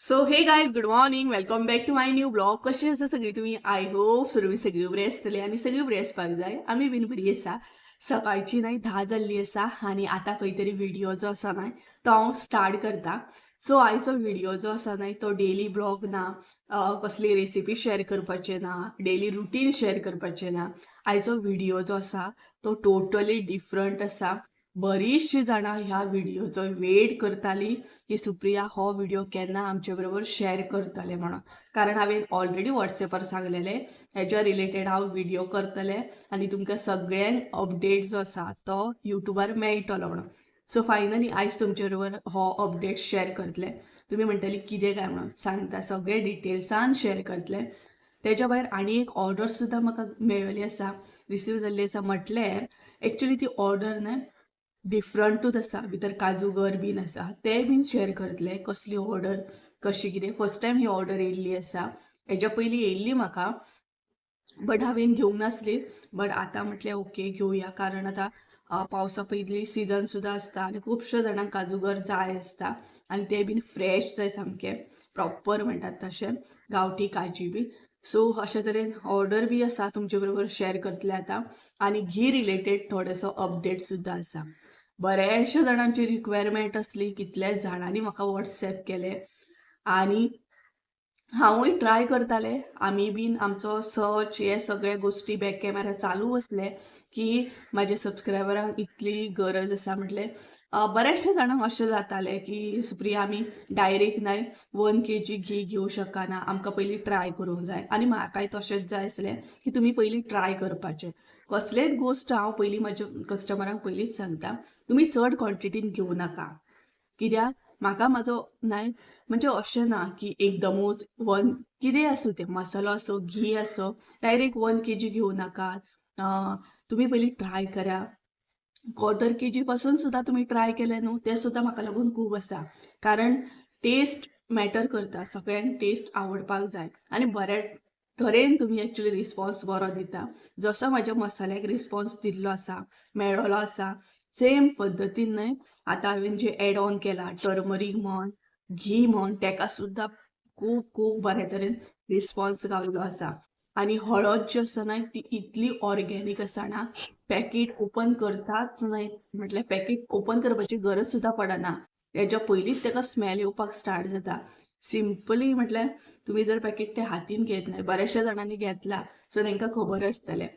So hey guys, good morning, welcome back to my new vlog. कशी आसा सगळी तुम्ही? I hope सगळी सगळी बरी आसतली आनी सगळी बरी आसपाक जाय. आमी बीन बरी आसा. सकाळची न्हय 10 जाल्ली आसा आनी आतां खंय तरी व्हिडिओ जो आसा न्हय तो हांव स्टार्ट करता. सो आयचो व्हिडिओ जो आसा न्हय तो डेली ब्लॉग ना, कसली रेसिपी शेअर करपाचे ना, डेली रुटीन शेअर करपाचें ना. आयचो व्हिडिओ जो आसा तो टोटली डिफरंट आसा. बरीचशीं जाणां ह्या व्हिडिओचो वेट करताली की सुप्रिया हो व्हिडिओ केन्ना आमचे बरोबर शेअर करतले म्हणून, कारण हांवें ऑलरेडी वॉट्सॅपार सांगलेलें हेज्या रिलेटेड हांव व्हिडिओ करतलें आनी तुमकां सगळ्यांक अपडेट जो आसा तो युट्यूबार मेळटलो म्हणून. सो फायनली आयज तुमचे बरोबर हो अपडेट शेअर करतले. तुमी म्हणटली कितें काय म्हणून, सांगता सगळे डिटेल्सान शेअर करतले. तेज्या भायर आनी एक ऑर्डर सुद्दां म्हाका मेळ्ळी आसा, रिसीव जाल्ली आसा. म्हटल्यार एक्चुली ती ऑर्डर न्हय डिफरंटूच आसा, भितर काजूगर बीन आसा, ते बीन शेअर करतले कसली ऑर्डर कशी कितें. फर्स्ट टायम ही ऑर्डर येयल्ली आसा. हेज्या पयलीं येयल्ली म्हाका बट हांवें घेवंक नासली, बट आतां म्हटलें ओके घेवया, कारण आतां पावसा पयलीं सिजन सुद्दां आसता आनी खुबश्या जाणांक काजूगर जाय आसता आनी ते बीन फ्रेश जाय, सामके प्रॉपर म्हणटात तशें गांवठी काजी बी. सो अशे तरेन ऑर्डर बी आसा तुमचे बरोबर शेअर करतले आतां. आनी घी रिलेटेड थोडेसो अपडेट सुद्दां आसा. बऱ्याचशा जाणांची रिक्वायरमेंट आसली, कितल्या जाणांनी म्हाका वॉट्सॅप केले आनी हांवूय ट्राय करतालें. आमी बीन आमचो सर्च हे सगळे गोश्टी बॅक कॅमेरा चालू आसले की म्हाज्या सबस्क्रायबरांक इतली गरज आसा. म्हटलें बऱ्याचशा जाणांक अशें जातालें की सुप्रिया आमी डायरेक्ट न्हय 1 kg घी घेवं शकना, आमकां पयलीं ट्राय करूंक जाय. आनी म्हाकाय तशेंच जाय आसलें की तुमी पयलीं ट्राय करपाचें. कसलेच गोश्ट हांव पयलीं म्हाज्या कस्टमरांक पयलींच सांगता, तुमी चड क्वॉन्टिटीन घेवं नाका. कित्याक म्हाका म्हाजो न्हय म्हणजे अशें ना की एकदमूच वन कितेंय आसूं, तें मसालो आसूं घी आसूं, डायरेक्ट 1 kg घेवं नाका. तुमी पयलीं ट्राय करा. 1/4 kg पासून सुद्दां तुमी ट्राय केलें न्हू तें सुद्दां म्हाका लागून खूब आसा, कारण टेस्ट मॅटर करता. सगळ्यांक टेस्ट आवडपाक जाय आनी बऱ्या तरेन तुमी एक्चुली रिस्पॉन्स बरो दिता. जसो म्हाज्या मसाल्याक रिस्पॉन्स दिल्लो आसा, मेळ्ळो आसा, सेम पद्दतीन न्हय आतां हांवें जे एड ऑन केला टर्मरीक म्हण घी म्हण तेका सुद्दां खूब खूब बऱ्या तरेन रिस्पॉन्स गावल्लो आसा. आनी हळद जी आसा न्हय ती इतली ऑर्गेनीक आसा ना, पॅकेट ओपन करताच न्हय म्हटल्यार पॅकेट ओपन करपाची गरज सुद्दां पडना, तेज्या पयलींच तेका स्मेल येवपाक स्टार्ट जाता. सिंपली म्हटल्यार तुमी जर पॅकेट तें हातीन घेत न्हय, बऱ्याचशा जाणांनी घेतला सो तांकां खबर आसतलें,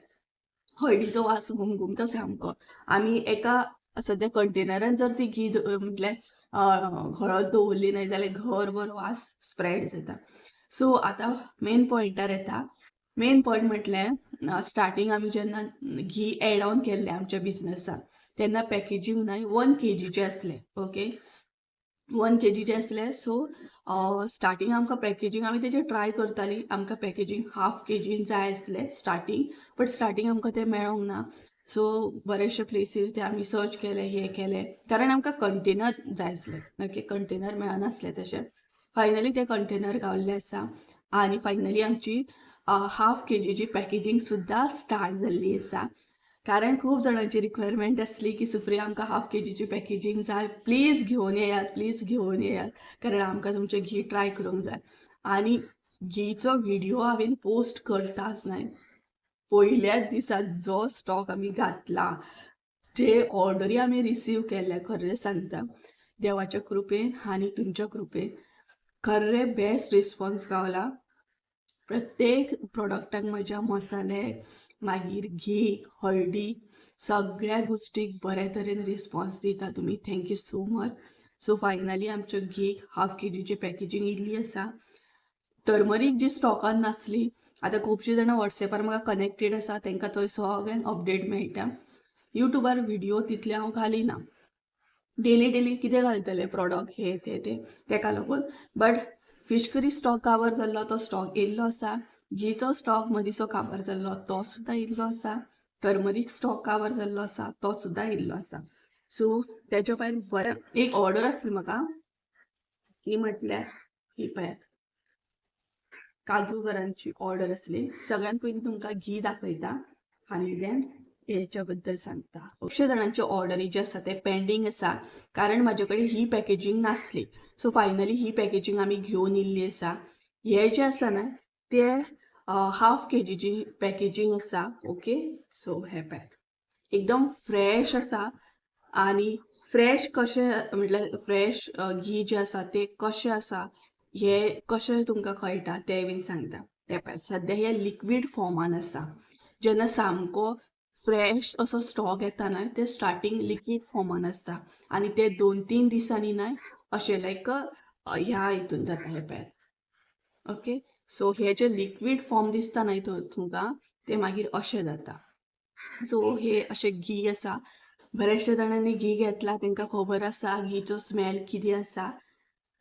हळदीचो वास घुमघुमता सामको. आमी एका सद्या कंटेनरान जर ती घी म्हटल्यार हळद दवरली न्हय जाल्यार घरभर वास स्प्रेड जाता. सो आतां मेन पॉयंटार येता. मेन पॉयंट म्हटल्यार स्टार्टींग आमी जेन्ना घी एड ऑन केल्लें आमच्या बिजनसान तेन्ना पॅकेजींग न्हय 1 kgचें आसलें. ओके, 1 kgचें आसलें. सो स्टार्टींग आमकां पॅकेजींग आमी तेजेर ट्राय करतालीं. आमकां पॅकेजींग 1/2 kg जाय आसलें स्टार्टींग, बट स्टार्टींग आमकां तें मेळोंक ना. सो बरेचशे प्लेसीर ते आमी सर्च केले, हें केलें, कारण आमकां कंटेनर जाय आसले. ओके, कंटेनर मेळनासले तशें. फायनली ते कंटेनर गावल्ले आसा आनी फायनली आमची 1/2 kgची पॅकेजींग सुद्दां स्टार्ट जाल्ली आसा. कारण खूब जाणांची रिक्वायरमेंट आसली की सुप्रिया आमकां 1/2 kgची पॅकेजींग जाय, प्लीज घेवन येयात, प्लीज घेवन येयात, कारण आमकां तुमचें घी ट्राय करूंक जाय. आनी घीचो व्हिडिओ हांवें पोस्ट करताच न्हय पयल्याच दिसा जो स्टॉक आमी घातला, जे ऑर्डरी आमी रिसीव केल्ले, खरें सांगता देवाच्या कृपेन आनी तुमच्या कृपेन खरें बेस्ट रिस्पॉन्स गावला. प्रत्येक प्रोडक्टाक म्हज्या मसाले, मागीर घी, हळदी, सगळ्या गोश्टीक बऱ्या तरेन रिस्पॉन्स दिता तुमी. Thank you so much. So finally आमच्यो घीक 1/2 kgची पॅकेजींग इल्ली आसा. टर्मरीक जी स्टॉकान नासली, आतां खुबशीं जाणां वॉट्सॅपार म्हाका कनेक्टेड आसा, तांकां थंय सगळ्यांक अपडेट मेळटा. युट्यूबार व्हिडिओ तितले हांव घालिना, डेली डेली कितें घालतलें प्रोडक्ट हे ते ते तेका लागून. बट फिश करी स्टॉक काबार जाल्लो तो स्टॉक येयल्लो आसा, घीचो स्टॉक मदींचो काबार जाल्लो तो सुद्दां येयल्लो आसा, टर्मरीक स्टॉक काबार जाल्लो आसा तो सुद्दां येयल्लो आसा. सो तेच्या भायर बरें एक ऑर्डर आसली म्हाका, ती म्हटल्यार ही पळयात काजूगरांची ऑर्डर आसली. सगळ्यात पयलीं तुमकां घी दाखयता आनी then हेच्या बद्दल सांगता. खुबशे जाणांच्यो ऑर्डरी जे आसा ते पेंडींग आसा, कारण म्हाजे कडेन ही पॅकेजींग नासली. सो फायनली ही पॅकेजींग आमी घेवन येयल्ली आसा. हे जे आसा न्हय ते हाफ केजीची पॅकेजींग आसा. ओके, सो हे पॅक एकदम फ्रेश आसा. आनी फ्रेश कशें म्हटल्यार फ्रेश घी जें आसा तें कशें आसा हें कशें तुमकां कळटा तें बीन सांगता. हें पळय, सद्या हें लिक्वीड फॉर्मान आसा. जेन्ना सामको फ्रेश असो स्टॉक येता न्हय ते स्टार्टींग लिक्वीड फॉर्मान आसता आनी ते 2-3 दिसांनी न्हय अशें लायक ह्या हितून जाता. हें पळयात. ओके, सो हे जे लिक्वीड फॉर्म दिसता न्हय तुमकां ते मागीर अशें जाता. सो हे अशें घी आसा. बऱ्याचशा जाणांनी घी घेतला, तांकां खबर आसा घीचो स्मेल कितें आसा.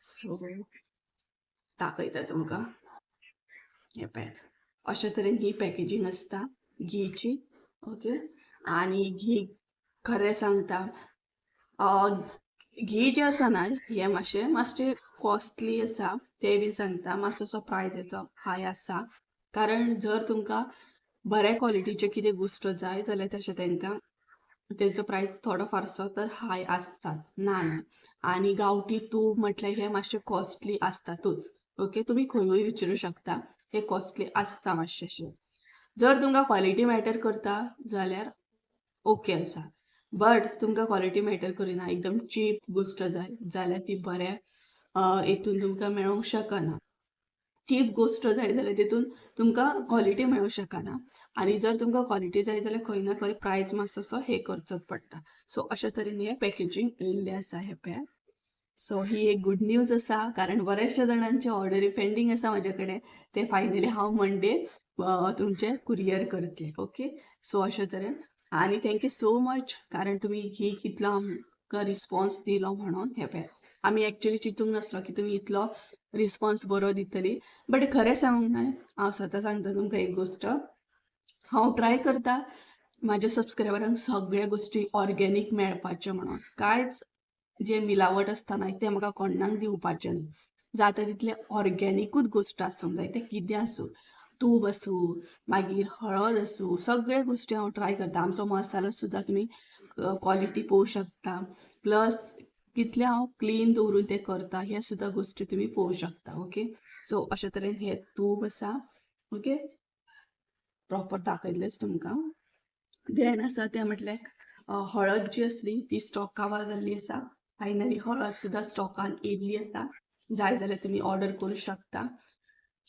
सो दाखयता तुमकां. हें पळयात, अशे तरेन ही पॅकेजींग आसता घीची. ओके, आनी घी खरें सांगता, घी जें आसा न्हय हें मातशें मातशें कॉस्टली आसा तें बी सांगता. मातसो प्रायजाचो हाय आसा, कारण जर तुमकां बऱ्या क्वॉलिटीचें कितें गोश्ट जाय जाल्यार तशें तांकां तेंचो प्रायस थोडो फारसो तर हाय आसताच, ना न्हय. आनी गांवठी तूप म्हटल्यार हें मातशें कॉस्टली आसतातूच. ओके, तुमी खंयूय विचारूं शकता, हें कॉस्टली आसता मातशेंशें. जर तुमकां क्वॉलिटी मॅटर करता जाल्यार ओके आसा, बट तुमकां क्वॉलिटी मॅटर करिना, एकदम चीप गोश्ट जाय जाल्यार ती बऱ्या हितून तुमकां मेळोंक शकना. चीप गोश्ट जाय जाल्यार तितून तुमकां क्वॉलिटी मेळूंक शकना, आनी जर तुमकां क्वॉलिटी जाय जाल्यार खंय ना खंय प्रायस मातसो हे करचोच पडटा. सो अशे तरेन हें पॅकेजींग येयल्लें आसा. हें पळयात. सो ही एक गूड न्यूज आसा, कारण बऱ्याचशा जाणांचे ऑर्डरी पेंडींग आसा म्हाजे कडेन. ते फायनली हांव मंडे तुमचे कुरियर करतलें. ओके, सो अशे तरेन. आनी thank you so much, कारण तुमी घी कितलो आमकां रिस्पॉन्स दिलो म्हणून. हें पळयात, आमी एक्चुली चिंतूंक नासलो की तुमी इतलो रिस्पॉन्स बरो दितली. बट खरें सांगूंक न्हय, हांव स्वता सांगता तुमकां एक गोश्ट, हांव ट्राय करता म्हाज्या सबस्क्रायबरांक सगळ्या गोश्टी ऑर्गेनीक मेळपाच्यो म्हणून. कांयच जे मिलावट आसता न्हय तें म्हाका कोणाक दिवपाचें न्हय. जाता तितलें ऑर्गेनिकूच गोश्ट आसूंक जाय, तें कितें आसूं, तूप आसूं, मागीर हळद आसूं, सगळे गोश्टी हांव ट्राय करता. आमचो मसालो सुद्दां तुमी क्वॉलिटी पळोवंक शकता, प्लस कितलें हांव क्लीन दवरून तें करता हे सुद्दां गोश्टी तुमी पळोवंक शकता. ओके, सो अशे तरेन हें तूप आसा. ओके, प्रॉपर दाखयतलेंच तुमकां. देन आसा तें म्हटल्यार हळद जी आसली ती स्टॉक काबार जाल्ली आसा. फायनली हळद सुद्दां स्टॉकान येयल्ली आसा. जाय जाल्यार तुमी ऑर्डर करूं शकता.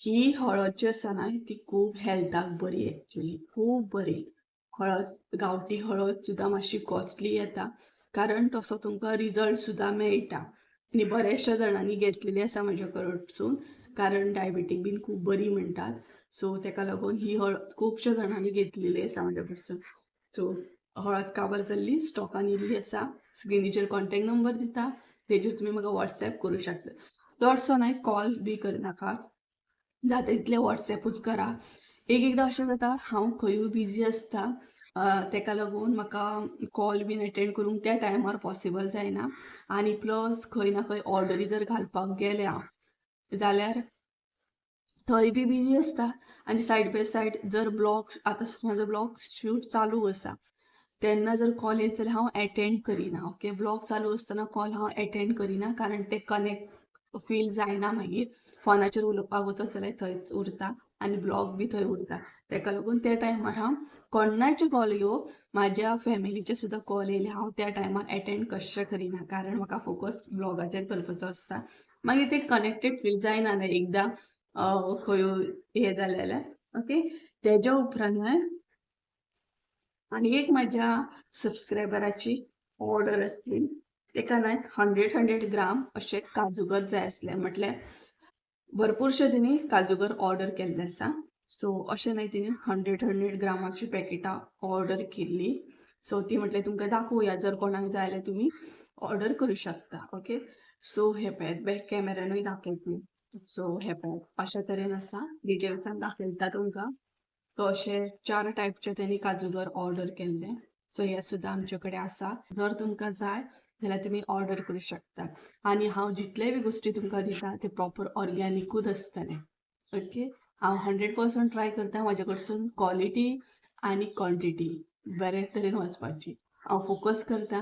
ही हळद जी आसा न्हय ती खूब हेल्थाक बरी, एक्चुली खूब बरी हळद. गांवठी हळद सुद्दां मातशी कॉस्टली येता, कारण तसो तुमकां रिजल्ट सुद्दां मेळटा. आनी बऱ्याचशा जाणांनी घेतलेली आसा म्हाज्या कडसून, कारण डायबेटीक बीन खूब बरी म्हणटात. सो तेका लागून ही हळद खुबश्या जाणांनी घेतलेली आसा म्हाज्या कडसून. सो हळद काबार जाल्ली स्टॉकान येयल्ली आसा. स्क्रिनीचेर कॉन्टेक्ट नंबर दिता, तेजेर तुमी म्हाका वॉट्सॅप करूं शकता. चडसो न्हय कॉल बी करनाका, जाता तितलें वॉट्सॅपूच करा. एक एकदां अशें जाता हांव खंयूय बिजी आसता, तेका लागून म्हाका कॉल बीन एटेंड करूंक त्या टायमार पॉसिबल जायना. आनी प्लस खंय ना खंय ऑर्डरी जर घालपाक गेलें हांव जाल्यार थंय बी बिजी आसता. आनी सायड बाय सायड जर ब्लॉग, आतां म्हाजो ब्लॉग शूट चालू आसा तेन्ना जर कॉल येत जाल्यार हांव एटेंड करिना. ओके, ब्लॉग चालू आसतना कॉल हांव एटेंड करिना, कारण ते कनेक्ट फील जायना. मागीर फोनाचेर उलोवपाक वचत जाल्यार थंयच उरता आनी ब्लॉग बी थंय उरता. तेका लागून त्या टायमार हांव कोणाचे कॉल येवं, म्हाज्या फॅमिलीचे सुद्दां कॉल येयले हांव त्या टायमार एटेंड कश्शें करिना, कारण म्हाका फोकस ब्लॉगाचेर करपाचो आसता. मागीर ते कनेक्टेड फील जायना न्हय एकदां खंय हें जालें जाल्यार. ओके, तेज्या उपरांत न्हय आनी एक म्हाज्या सबस्क्रायबराची ऑर्डर आसली. तेका न्हय 100 ग्राम अशे काजूगर जाय आसले. म्हटल्यार भरपूरशे तेणी काजूगर ऑर्डर केल्ले आसा. सो अशें न्हय तेणी 100 ग्रामाची पॅकेटां ऑर्डर केल्ली. सो ती म्हटल्यार तुमकां दाखोवया, जर कोणाक जाय जाल्यार तुमी ऑर्डर करूं शकता. ओके, सो हे पळयात, बॅक कॅमेरानूय दाखयतली. सो हे पळयात, अशा तरेन आसा, डिटेल्सान दाखयता तुमकां. सो अशे 4 टायपचे तेणी काजूगर ऑर्डर केल्ले. सो हे सुद्दां आमचे कडेन आसा. जर तुमकां जाय जाल्यार तुमी ऑर्डर करूं शकता. आनी हांव जितले बी गोश्टी तुमकां दिता ते प्रॉपर ऑर्गेनिकूच आसतले. ओके, हांव 100% ट्राय करता म्हाजे कडसून क्वॉलिटी आनी क्वॉन्टिटी. बरे तरेन वचपाची. हांव फोकस करता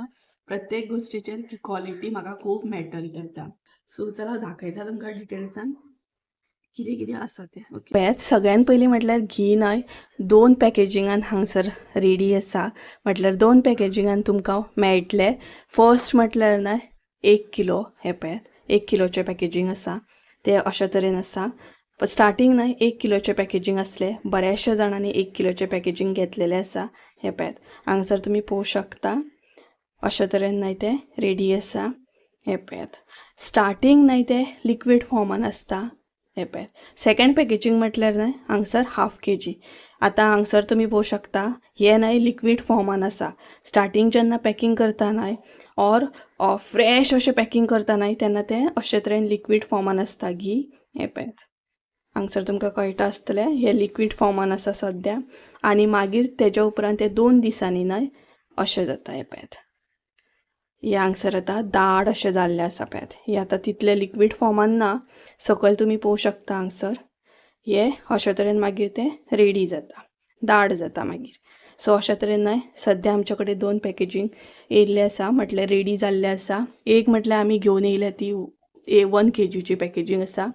प्रत्येक गोश्टीचेर की क्वॉलिटी म्हाका खूब मॅटर करता. सो चला दाखयता तुमकां डिटेल्सान कितें कितें आसा तें. ओके, सगळ्यान पयलीं म्हटल्यार घी न्हय दोन पॅकेजिंगान हांगसर रेडी आसा. म्हटल्यार दोन पॅकेजिंगान तुमकां मेळटलें. फर्स्ट म्हटल्यार न्हय 1 किलो, हें पळयात 1 किलोचें पॅकेजींग आसा तें अशा तरेन आसा. स्टार्टींग न्हय 1 किलोचें पॅकेजींग आसलें, बऱ्याचशा जाणांनी 1 किलोचें पॅकेजींग घेतलेलें आसा. हें पळयात हांगसर तुमी पळोवंक शकता अशा तरेन न्हय तें रेडी आसा. हें पळयात स्टार्टींग न्हय तें लिक्वीड फॉर्मान आसता. हें पळयात सेकंड पॅकेजींग म्हटल्यार न्हय हांगसर 1/2 kg. आतां हांगसर तुमी पळोवंक शकता हें न्हय लिक्वीड फॉर्मान आसा. स्टार्टींग जेन्ना पॅकींग करता न्हय ऑर फ्रेश अशें पॅकींग करता न्हय तेन्ना तें अशे तरेन लिक्वीड फॉर्मान आसता घी. हें पळयात हांगसर तुमकां कळटा आसतलें हें लिक्वीड फॉर्मान आसा सद्या. आनी मागीर तेज्या उपरांत तें 2 दिसांनी न्हय अशें जाता. हें पळयात हें हांगसर आतां दाट अशें जाल्लें आसा. पळयात हें आतां तितलें लिक्वीड फॉर्मान ना, सकयल तुमी पळोवंक शकता हांगसर हें अशे तरेन मागीर तें रेडी जाता, दाट जाता मागीर. सो अशा तरेन न्हय सद्या आमचे कडेन 2 पॅकेजींग येयल्लें आसा, म्हटल्यार रेडी जाल्लें आसा. एक म्हटल्यार आमी घेवन येयल्या ती 1 kgची पॅकेजींग आसा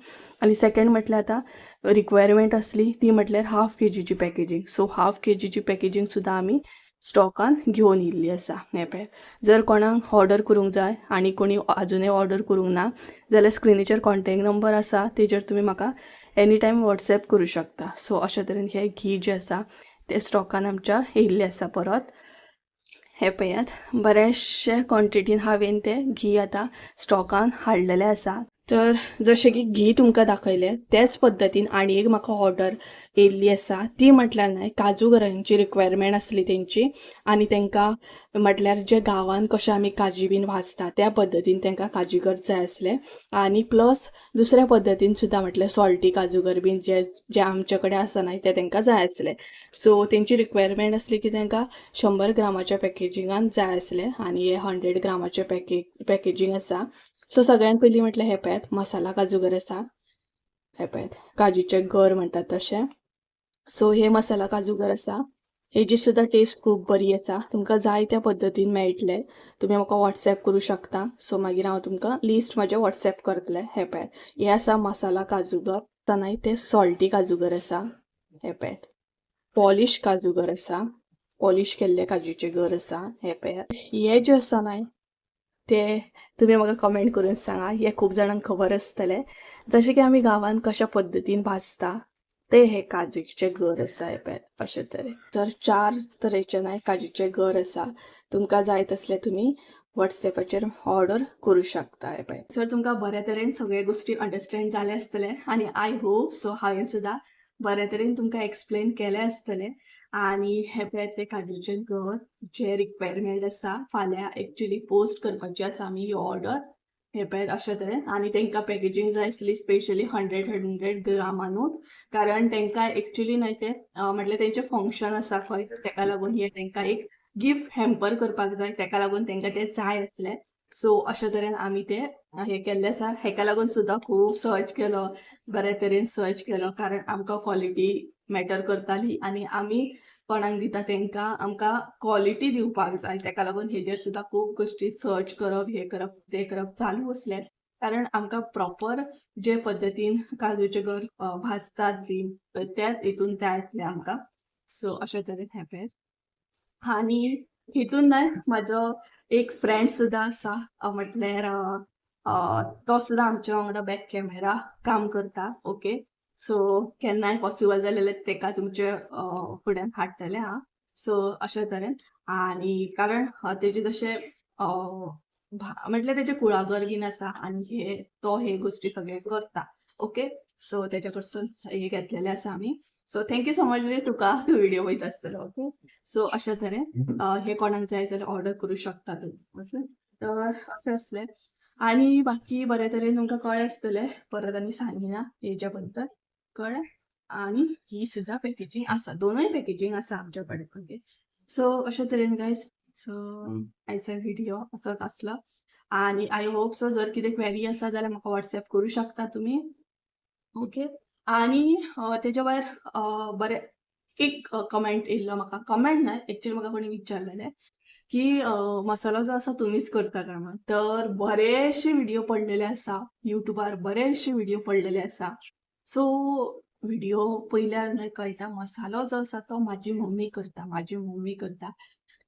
आनी सेकंड म्हटल्यार आतां रिक्वायरमेंट आसली ती म्हटल्यार 1/2 kgची पॅकेजींग. सो 1/2 kgची पॅकेजींग सुद्दां आमी स्टॉकान घेवन येयल्ली आसा. हें पळयात जर कोणाक ऑर्डर करूंक जाय आनी कोणी आजुनय ऑर्डर करूंक ना जाल्यार स्क्रिनीचेर कॉन्टेक्ट नंबर आसा तेजेर तुमी म्हाका एनी टायम वॉट्सॅप करूं शकता. सो अशा तरेन हें घी जें आसा तें स्टॉकान आमच्या येयल्लें आसा परत. हें पळयात बऱ्याचशे क्वॉन्टिटीन हांवें तें घी आतां स्टॉकान हाडलेलें आसा. तर जशें की घी तुमकां दाखयलें तेच पद्दतीन आनी एक म्हाका ऑर्डर येयल्ली आसा ती म्हटल्यार न्हय काजूगरांची रिक्वायरमेंट आसली तेंची. आनी तेंकां म्हटल्यार जे गांवान कशें आमी काजी बीन भाजता त्या पद्दतीन तेंकां काजूगर जाय आसले. आनी प्लस दुसऱ्या पद्दतीन सुद्दां म्हटल्यार सॉल्टी काजूगर बीन जे जे आमचे कडेन आसा न्हय ते तेंकां जाय आसले. सो तेंची रिक्वायरमेंट आसली की तेंकां 100 ग्रामाच्या पॅकेजिंगान जाय आसलें आनी हे 100 ग्रामाचें पॅकेजींग आसा. सो सगळ्यान पयलीं म्हटल्यार हें पळयात मसाला काजूगर आसा. हें पळयात काजूचे गर म्हणटात तशें. सो हे मसाला काजूगर आसा, हेजी सुद्दां टेस्ट खूब बरी आसा. तुमकां जाय त्या पद्दतीन मेळटले. तुमी म्हाका वॉट्सॅप करूं शकता. सो मागीर हांव तुमकां लिस्ट म्हाजें वॉट्सॅप करतलें. हें पळयात हें आसा मसाला काजूगर, न्हय तें सॉल्टी काजूगर आसा. हें पळयात पॉलिश काजूगर आसा, पॉलिश केल्ले काजूचे गर आसा. हें पळयात हें जें आसा न्हय ते तुमी म्हाका कमेंट करून सांगा, हें खूब जाणांक खबर आसतलें. जशें की आमी गांवान कशा पद्दतीन भाजता ते हे काजूचे गर आसा. हें पळयात अशे तरेन तर 4 तरेचे न्हय काजूचे गर आसा. तुमकां जाय तसले तुमी वॉट्सॅपाचेर ऑर्डर करूं शकता. हें पळयात सर तुमकां बऱ्या तरेन सगळे गोश्टी अंडरस्टँड जाले आसतले आनी I hope so हांवें सुद्दां बऱ्या तरेन तुमकां एक्सप्लेन केलें आसतलें. आनी हें पळयात ते काजूचे गर जे रिक्वायरमेंट आसा फाल्यां एक्चुली पोस्ट करपाची आसा आमी ही ऑर्डर. हें पळयात अशे तरेन. आनी तेंकां पॅकेजींग जाय आसली स्पेशली 100 ग्रामानूच, कारण तेंकां एक्चुली न्हय तें म्हटल्यार तेंचें फंक्शन आसा खंय, तेका लागून हें तेंकां एक गिफ्ट हॅम्पर करपाक जाय, तेका लागून तेंकां तें जाय आसलें. सो अशे तरेन आमी तें हें केल्लें आसा. हेका लागून सुद्दां खूब सर्च केलो, बऱ्या तरेन सर्च केलो, कारण आमकां क्वॉलिटी मॅटर करताली आनी आमी कोणाक दिता तेंकां आमकां क्वॉलिटी दिवपाक जाय. तेका लागून हेजेर सुद्दां खूब गोश्टी सर्च करप, हें करप तें करप चालू आसलें, कारण आमकां प्रॉपर जे पद्दतीन काजूचे गर भाजतात बीन त्याच हितून जाय आसलें आमकां. सो अशे तरेन हें पळयात. आनी हितून न्हय म्हाजो एक फ्रेंड सुद्दां आसा, म्हटल्यार तो सुद्दां आमच्या वांगडा बॅक कॅमेरा काम करता. ओके, सो केन्नाय पॉसिबल जालें जाल्यार तेका तुमचे फुड्यान हाडटलें हांव. सो अशे तरेन. आनी कारण तेजे तशें म्हटल्यार तेजें कुळागर बीन आसा आनी हे तो हे गोश्टी सगळे करता. ओके, सो तेज्या कडसून हे घेतलेले आसा आमी. So thank you so much रे तुका, तूं व्हिडिओ पळयता आसतलो. ओके, सो अशे तरेन हे कोणाक जाय जाल्यार ऑर्डर करूं शकता तुमी. ओके, तर अशें आसलें. आनी बाकी बऱ्या तरेन तुमकां कळ्ळें आसतलें, परत आनी सांगिना हेज्या बद्दल, कळ्ळें. आनी ही सुद्दां पॅकेजींग आसा, दोनूय पॅकेजींग आसा आमच्या कडेन. ओके, सो अशे तरेन गायज, सो आयचो व्हिडिओ असोच आसलो. आनी I hope so जर कितें क्वेरी आसा जाल्यार म्हाका वॉट्सॅप करूं शकता तुमी. ओके, आनी तेज्या भायर बरें एक कमेंट येयल्लो म्हाका, कमेंट न्हय, एक्चुअली म्हाका कोणी विचारलेलें की मसालो जो आसा तुमीच करता काय म्हणून. तर बरेचशे व्हिडिओ पडलेले आसा युट्यूबार, बरेचशे व्हिडिओ पडलेले आसा. सो व्हिडिओ पयल्यार न्हय कळटा मसालो जो आसा तो म्हाजी मम्मी करता, म्हाजी मम्मी करता.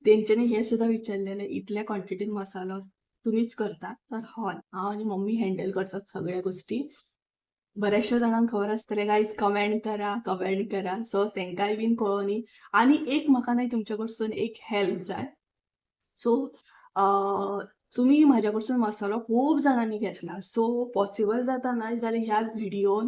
तेंच्यांनी हें सुद्दां विचारलेलें, इतल्या क्वॉन्टिटीन मसालो तुमीच करता? तर हय, हांव आनी मम्मी हँडल करतात सगळ्या गोश्टी. बऱ्याचशा जाणांक खबर आसतलें गायज, कमेंट करा, कमेंट करा. सो तेंकांय बीन कळोनी. आनी एक म्हाका न्हय तुमच्या कडसून एक हेल्प जाय. सो तुमी म्हाज्या कडसून मसालो खूब जाणांनी घेतला. सो पॉसिबल जाता न्हय जाल्यार ह्याच व्हिडियोन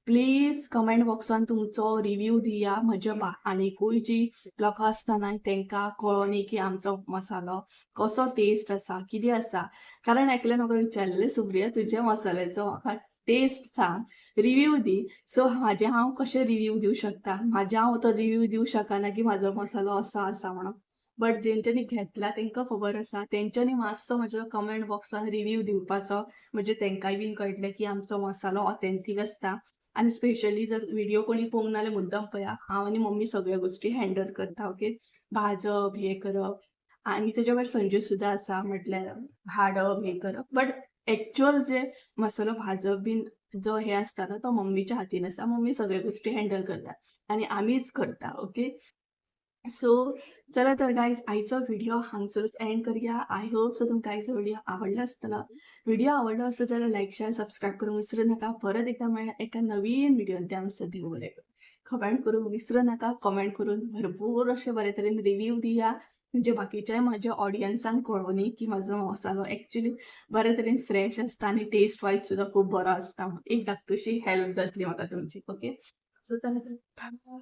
प्लीज कमेंट बॉक्सान तुमचो रिव्यू दिया. म्हज्या आनीकूय जी लोकां आसता न्हय तेंकां कळोनी की आमचो मसालो कसो टेस्ट आसा, कितें आसा. कारण एकल्यान म्हाका विचारलेलें, सुप्रिया तुज्या मसाल्याचो म्हाका टेस्ट सांग, रिव्यू दी. सो म्हाजें हांव कशें रिव्यू दिवं शकता? म्हाजें हांव तो रिव्यू दिवं शकना की म्हाजो मसालो असो आसा म्हणून. बट जेंच्यांनी घेतला तेंकां खबर आसा, तेंच्यांनी मातसो म्हज्या कमेंट बॉक्सान रिव्यू दिवपाचो, म्हणजे तेंकांय बीन कळटलें की आमचो मसालो ऑथेंटीक आसता. आनी स्पेशली जर व्हिडिओ कोणी पळोवंक ना जाल्यार मुद्दम पळया, हांव आनी मम्मी सगळ्यो गोश्टी हँडल करता. ओके, भाजप हें करप आनी तेज्या भायर संजू सुद्दां आसा, म्हटल्यार हाडप हें करप. बट एक्चुअल जे मसालो भाजप बीन जो हें आसता न्हू तो मम्मीच्या हातीन आसा. मम्मी सगळ्यो गोश्टी हँडल करता आनी आमीच करता. ओके, सो चला तर गायज, आयचो व्हिडिओ हांगसरूच एंड करया. I hope so तुमकां आयचो व्हिडिओ आवडलो आसतलो. व्हिडिओ आवडलो आसत जाल्यार लायक, शेअर, सबस्क्रायब करूंक विसरू नाका. परत एकदा मेळ्ळ्या एका नवीन व्हिडिओन, त्या आमच्या देव बरें करूं. कमेंट करूंक विसरू नाका. कमेंट करून भरपूर अशे बरे तरेन रिव्यू दिया, म्हणजे बाकीच्याय म्हाज्या ऑडियन्सांक कळोनी की म्हाजो मसालो एक्चुअली बरे तरेन फ्रेश आसता आनी टेस्ट वायज सुद्दां खूब बरो आसता. एक धाकटुशी हेल्प जातली म्हाका तुमची. ओके, सो चला तर, बाय.